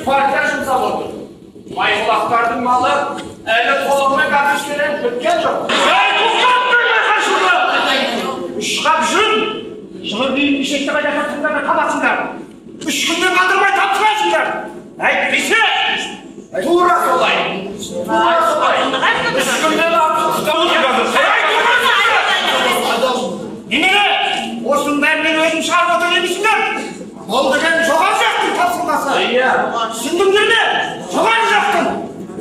Партия жұмсап отыр. Майқұлақтардың малы әлі толығымен кәпішкеленіп біткен жоқ. Әй, тоқтат байқашылды! 3 қап жүн! Жылы киім кешекті қайда тапсыңдар да табасыңдар. 3 күннен қалдырмай тапсырасыңдар. Әйтпесе, тура солай. Тура солай. 3 күннен артық күтеміз. Немене? Осының бәрін мен өзім шығарып отыр емейсіңдер? Бұл деген жоғары жақтың тапсырмасы. Иә. Түсіндіңдер ме? Жоғары жақтың.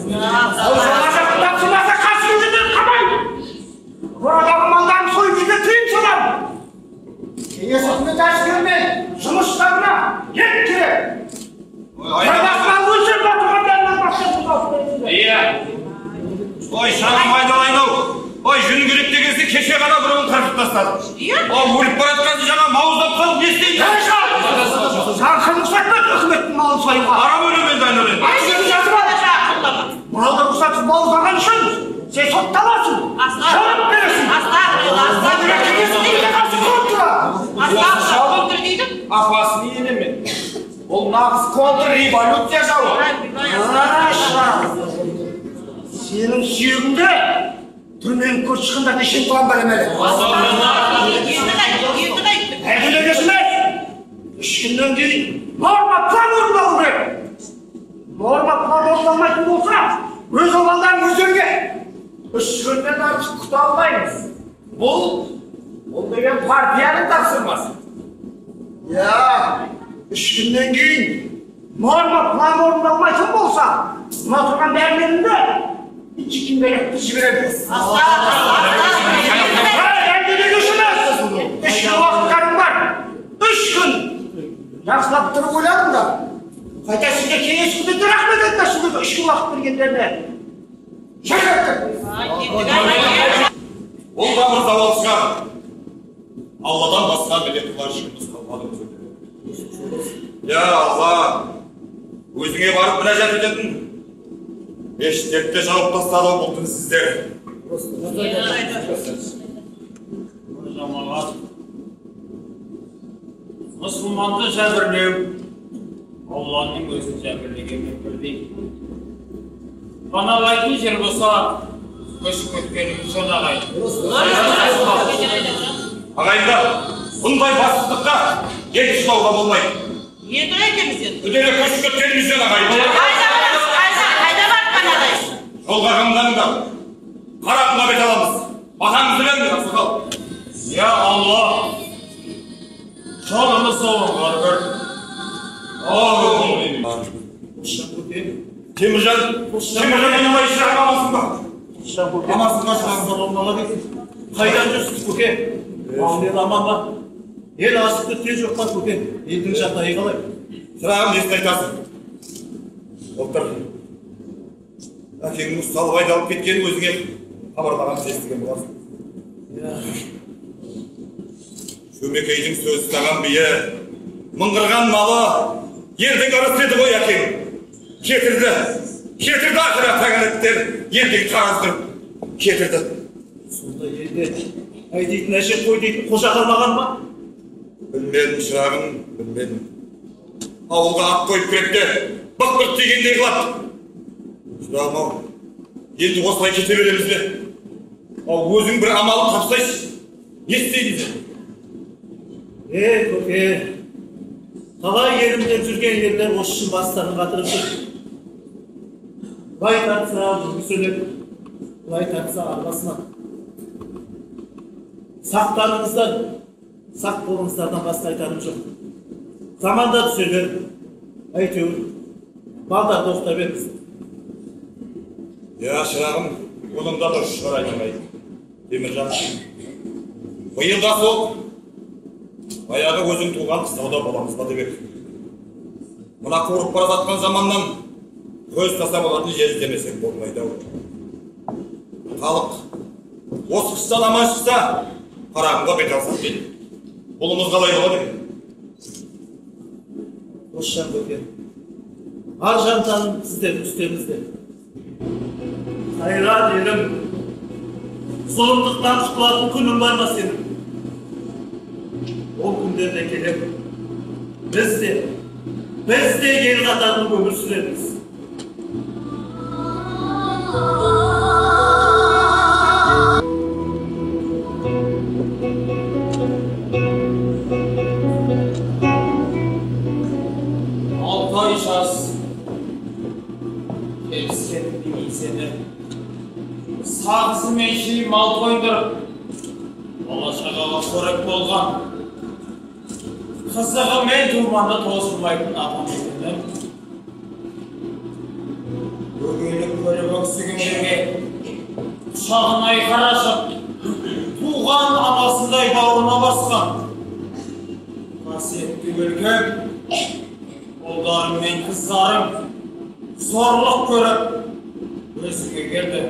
Ол жоғары жақтың тапсырмасы қарсы келгендер қамаймын. Қорадағы малдарын сойып жеуге тыйым саламын. Кеңес үкіметі әскерімен жұмыс штабына ет керек. Иә. Ой, шағым айналайын-ау. Ой, жүн керек дегенсе кеше ғана біреуін қырқып тастады. Ол өліп бара жатқан жаңа мауыздап қалып не істейді? Саған кім рұқсат берді үкіметтің малын союға? Арам өлем енді айналайын. Сені жазып ал. Малды рұқсатсыз бауыздаған үшін сен сотталасың. Жауап бересің. Кеңес үкіметіне қарсы контра. Апасын елемен. Ол нағыз контрреволюция жауы. Сенің сүйегіңде түрменің көрші шыққандар нешен план бар емелі? Әлгілер есіме? 3 күннен кейін норма план орындалу керек. Норма план орындалмайтын болса, өз обалдарың өздеріңе. 3 күннен артық күте алмаймыз. Бұл деген партияның тапсырмасы. Иә, 3 күннен кейін норма план орындалмайтын болса, мына тұрған бәрінен де жібереді. 3 күн уақыттарың бар. 3 күн. Жақсылап тұрып ойладыңдар. Қайта сізге кеңес үкіметіне рахмет айтыңдар, сіздерге 3 күн уақыт бергендеріне. Шақырттық. Ол да бір зауал шығар. Алладан басқа білетін бар ешкіміз қалмады. Я Алла, өзіңе барып мінәжат ететін. Мешіттерді жауып тастады бұл дінсіздер. Жамағат, мұсылманды жәбірлеу Алланың өзін жәбірлегенмен бірдей. Паналайтын жер болса, көшіп кеткеніміз жөн ағайын. Ағайындар, бұндай бассыздыққа ел шыдауға болмайды. Енді қайтеміз енді? Үдере көшіп кеткеніміз жөн ағайын. Жолға қамданыңдар. Қарақұмға бет аламыз. Батаңызды беріңдер, ақсақал. Я Алла, жолымыз оңғар көр. Теміржан, Теміржан айналайын шырағым, амансың ба? Амансың ба, шырағым? Ассалаумағалейкум. Қайдан жүрсіз, көке? Ел аман ба? Ел асып кеткен жоқ па, көке? Елдің жағдайы қалай? Шырағым, несін айтасың? Былтыр әкеңнің ұсталып айдалып кеткенін өзіңе хабарлағанын естіген боларсың. Шөмекейдің сөз ұстаған биі, мыңғырған малы елдің ырысы еді ғой әкең. Кетірді, кетірді ақыры тәңіріттер елден тараздырып кетірді. Сонда елде әй дейтін әже, қой дейтін қожа қалмаған ба? Білмедім, шырағым, білмедім. Ауылға ат қойып кіреді де бық-бық дегендей қылады. Шырағым-ау, енді осылай кете береміз бе? Ау, өзің бір амалын тапсайшы, не істейміз? Е, көке, талай елімде жүрген ерлер осы үшін бастарын қатырып жүр. Былай тартса өгіз өледі, былай тартса арбасына. Сақтаныңыздар, сақ болыңыздардан басқа айтарым жоқ. Заманда түзелер, әйтеуір балдарды оқыта беріңіз. Я, шырағым, оның да дұрыс шығар айналайын. Теміржан, биыл да сол баяғы өзің туған қыстауда боламыз ба деп ек. Мына қуырып бара жатқан заманнан көз таса болатын жер іздемесек болмайды-ау. Халық осы қыстан аман шықса, Қарақұмға бет алсақ дейді. Бұлымыз қалай болады екен? Досжан көке, ар жантаным сіздердің үстеріңізде. Қайран елім, зұлымдықтан құтылатын күнің бар ма сенің? Ол күндер де келер. Біз де Біз де ел қатарлы өмір сүреміз. 6 ай жаз келіскен милицияны сағызымен шейін мал тойдырып, бала шағаға қорек болған, қызығы мен думаны тосылмайтын атамекенім. Өгейлік көріп өксігендерге құшағын айқара ашып, туған анасындай бауырына басқан қасиетті өлкем, ұлдарым мен қыздарым зорлық көріп өзіңе келді.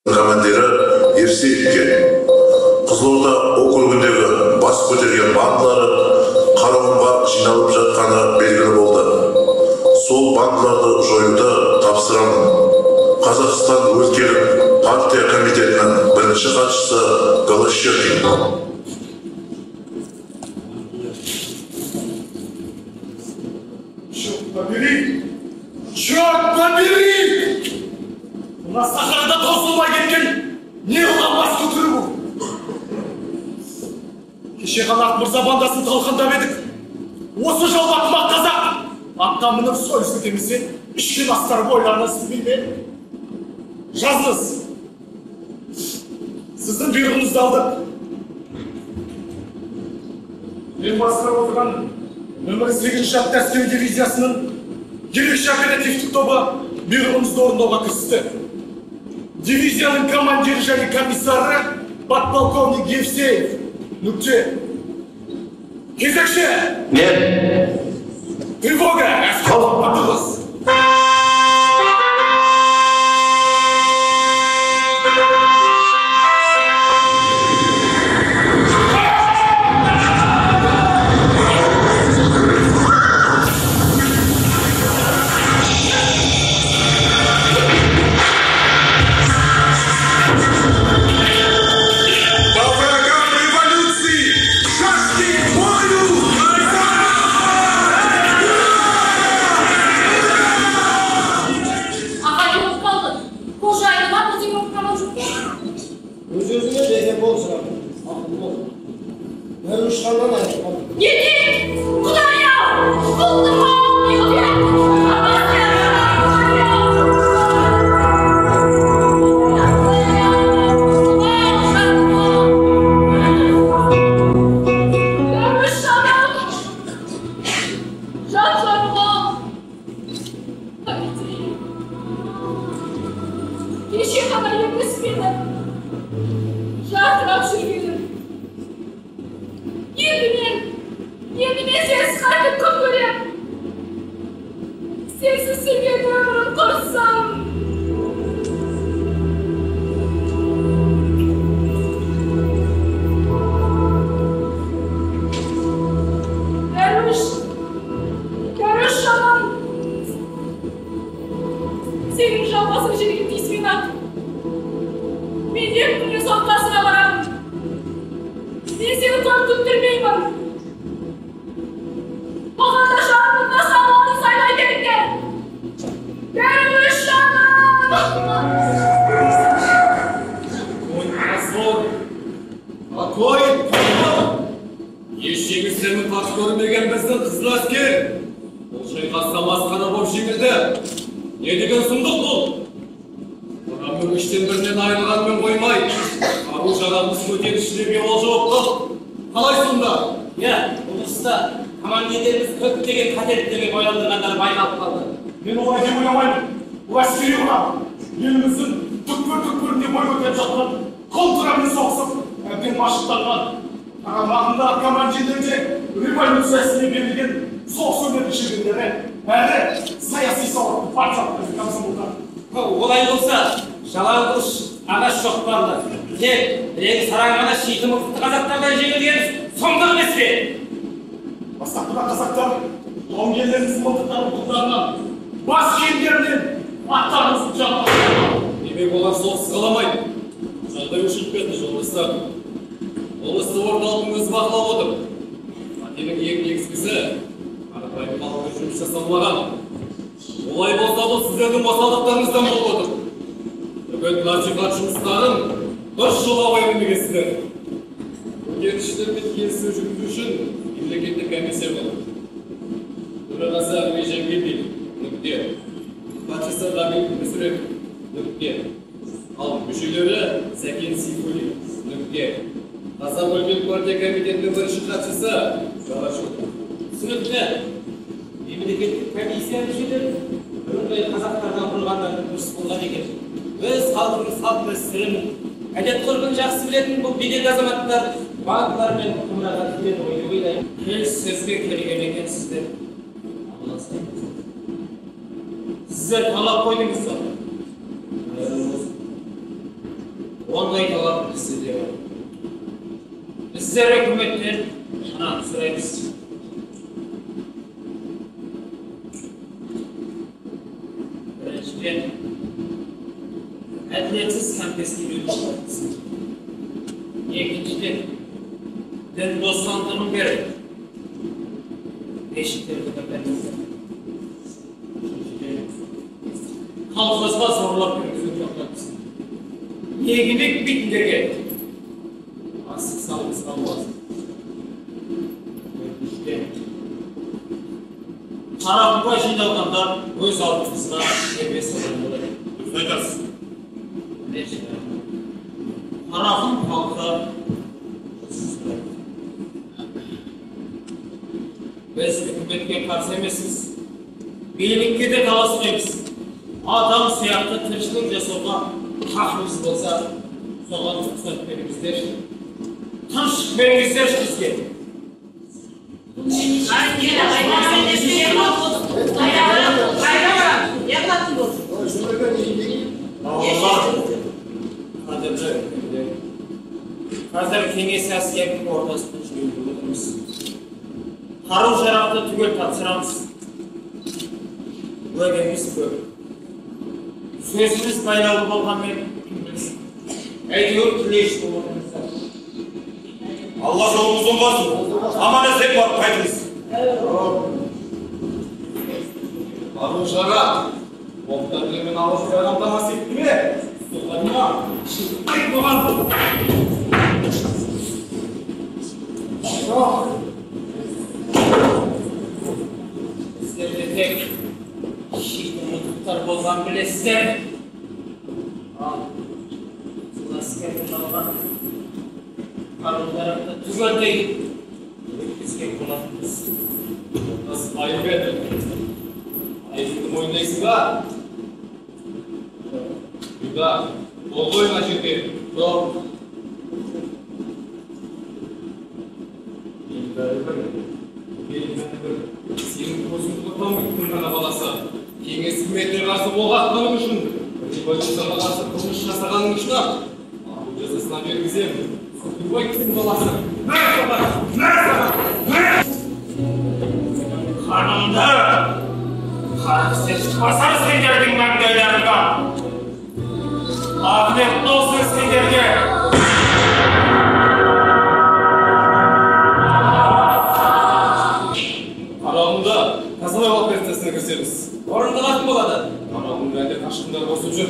Командирі Евсеевке Қызылорда округіндегі бас көтерген бандалары Қарақұмға жиналып жатқаны белгілі болды. Сол бандаларды жоюды тапсырамын. Қазақстан өлкелік партия комитетінің бірінші хатшысы Голощекин. Черт побери! Черт побери! Мына сахарада таусылмай кеткен не қылған бас көтеру бұл? Кеше ғана Ақ мырза бандасын талқандап едік. Осы жалбақ қазақ атқа мініп сойыс өтемесе, ішкен астары бойларына сіңбей ме? Жазыңыз. Сіздің бұйрығыңызды алдық. Мен басқарып отырған нөмірі 8-ші атты әскери дивизиясының ерекше оперативтік тобы бұйрығымызды орындауға кірісті. Дивизияның командирі және комиссары подполковник Евсеев. Нүкте. Кезекші! Мен! Тревога! Әскер атыңыз! Ол істі орталықтың өзі бақылап отыр. Қатенің ең негізгісі, қарапайым халықпен жұмыс жасалмаған. Олай болса, бұл сіздердің осалдықтарыңыздан болып отыр. Үгіт насихат жұмыстарын дұрыс жолға қоя білмегенсіздер. Көтерілісшілермен келіссөз жүргізу үшін мемлекеттік комиссия құрылды. Төрағасы Әміре Жангелдин, нүкте. Хатшысы Ғабит Мүсірепов, нүкте. Ал мүшелері Сәкен Сейфуллин, нүкте. Қазақ өлкелік партия комитетінің бірінші хатшысы Жалашев. Түсінікті. Мемлекеттік комиссия мүшелері бірыңғай қазақтардан құрылғандары дұрыс болған екен. Өз халқының салт дәстүрін, әдет ғұрпын жақсы білетін бұл беделді азаматтар бандалар мен құмыраға тиеді ғой деп ойлаймын. Келіссөзге келген екенсіздер. Сіздер талап қойдыңыздар. Ондай талап бізде де бар. Біздер үкіметтен мынаны сұраймыз. Біріншіден, әділетсіз конфискелеу тоқтатылсын. Екіншіден, дін бостандығын беріп, мешіттерді қайтарыңыздар. Үшіншіден, колхозға зорлап кіргізу тоқтатылсын. Егін екпейтіндерге астық салығы салынбасын. Төртіншіден, Қарақұмға жиналғандар өз алдымызға дербес адам болады. Дұрыс айтасыз. Қарақұм халқы біз үкіметке қарсы емеспіз. Билікке де таласпаймыз. Адам сияқты тіршілік жасауға хақымыз болса, соған рұқсат беріңіздерші. Тыныштық беріңіздерші бізге. Қазір кеңес әскерінің ортасында жиылып отырмыз. Қару-жарақты түгел тапсырамыз. Уәдеміз көп. Сөзіміз байлаулы болғанмен кім білсін. Әйтеуір тілеші болып отырмыздар. Алла жолыңыз оңбасын. Аман есен барып қайтыңыз. Қару-жарақ, оқ-дәрілермен алып қамтамасыз етті ме? Соған ма? Шынтпай болған. Жоқ. Сіздерде тек шиті мылтықтар болған білесіздер. Ал қызыл әскерден алған қару-жарақты түгелдей өткізген болатынбыз. Жолдас Айымбетов, айыбыңды мойындайсың ба? Бұйда, қол қой мына жерге. Жоқ. Мен бәрібір, мен бәрібір. Сенің көзің құртамын ғана баласы. Кеңес үкіметіне қарсы оқ атқаның үшін, революцияға қарсы қылмыс жасағаның үшін ақ ату жазасына бергіземін. Соқпай кісінің баласы. Мә саған! Мә саған! Мә! Қанымды қара тістер басар сендердің маңдайларыңа. Ағнет болсын сендерге. Қарағымда тазалау операциясына кірісеміз. Орындалатын болады. Қарағымда әлде қашқындар қосып жүр.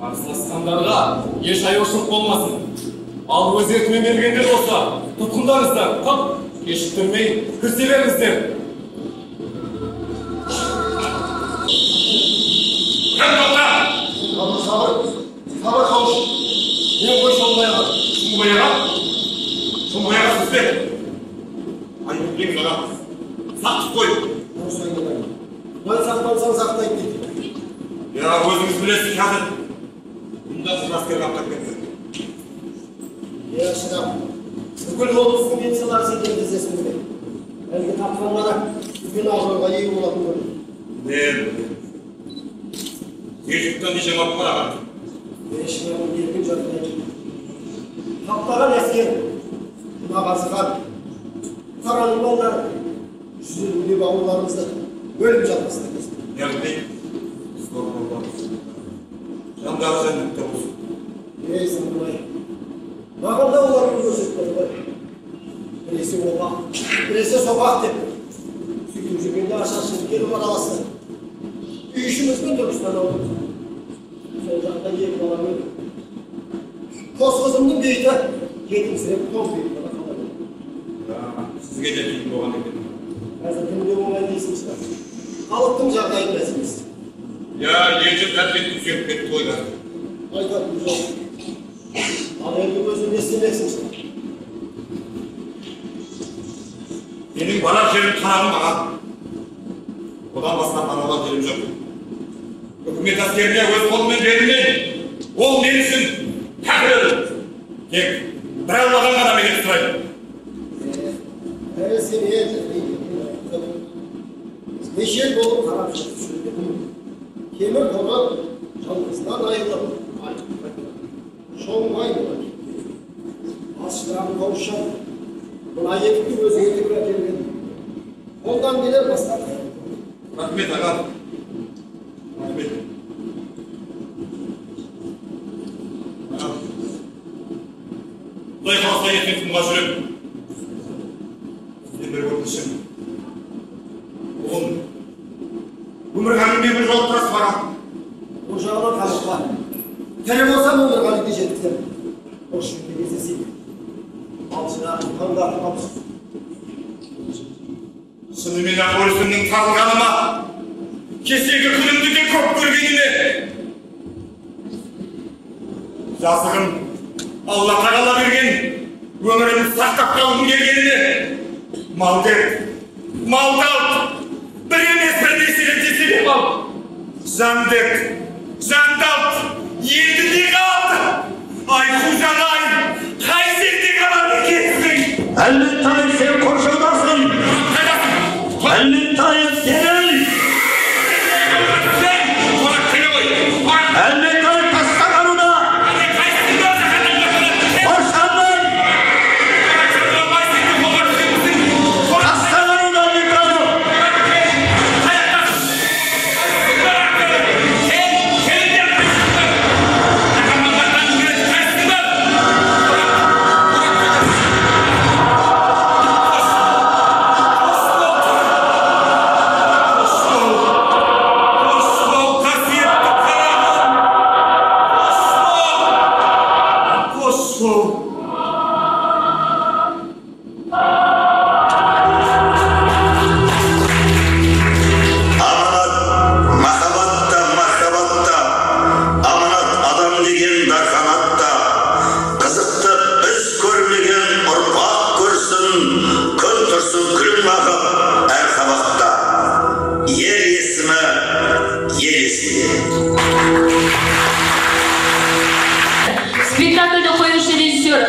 Қарсыласқандарға еш аяушылық болмасын. Ал өз еркімен бергендер болса, тұтқындарыңыздар, қап, кешіктірмей кірісе беріңіздер. Кім тоқта? Сабыр, сабыр, сабыр қауыш. Мен қой Шолбай аға. Шолбай аға? Шолбай аға сіз бе? Айыппен аға. Сақтық қой. Дұрыс айналайын. Құдай сақтансаң сақтайды дейді. Я, өзіңіз білесіз қазір. Мұнда сіз әскер қаптап кетті. Е, шырақ. Бүкіл облыстың милициялары сендерді іздесін керек. Әлгі тапқанлары үлкен абыройға ие болатын көрінеді. Мен не жұрттан не жаңалық бар аға? Е, шырағым, еркін жатқан. Қаптаған әскер, мына қазыған, қараның балдары, 150 бауырларымызды өлім жазасына кесті. Яғни, жандары жәннатта болсын. Ей, Сандыбай, маған да олар күн көрсетпеді ғой. Біресе опақ, біресе сопақ деп. Сөйтіп жүргенде ашаршылық келіп араласты. Үй ішімізбен Түркістан аудық. Сол жақта екі балам өлді. Қос қызымның бейіті жетімсіреп томпиып қана қалады. Сізге де қиын болған екен. Қазір кімге оңай дейсің шығар. Халықтың жағдайы мәз емес. Я, ел жұрт әбден түсіп кетті ғой қазір. Айтатын жоқ. Ал енді өзің не істемексің шығар? Менің барар жерім қарағым маған. Одан басқа паналар жерім жоқ. Үкімет әскеріне өз қолыммен берілмеймін. Ол мен үшін кәпір өлім. Тек бір Алладан ғана медет сұраймын. Әрі сен неше ел болып қарап жүрген. Темір торы жалғыздан айырылып, шоңмай ас шырағым қауышам. Мына етікті өзіңе тігіп әкелген. Қолдан келер басқа қайыр. Рахмет, аға. Рахмет. Құдай қаласа ертең құмға жүрем. Сізден бір өтінішім. Ұлым, Өмірғалимен бір жолықтырасыз ба, аға? Ол жағынан қажытпа. Тірі болсам Өмірғалиге жеткіземін. Осы жерде кездесейік. Ал шырағым, таңдап қалсын. Шынымен ақ өрісімнің тарылғаны ма? Кешегі күнімді де көп көргеніме. Жазығым Алла тағала берген өмірімді сақтап қалғым келгеніме. Мал дерт, мал далт, бір емес бірнеше рет жесем ал. Жан дерт, жан далт, енді не қалды? Ай, Қожан-ай, қай жерде қалады екенсің? Әлментай, сен қоршаудасың. Әлментай, сенің. Әлментай, тастағанына. Қоршанның. Тастағанына Әлментай. Аманат, махаббатта, мархабатта, аманат адам деген дарханатта, қызықты біз көрмеген ұрпақ көрсін, күн тұрсын күлім ағып әр қабақта. Ер есімі ел есінде. Спектакльді қоюшы режиссер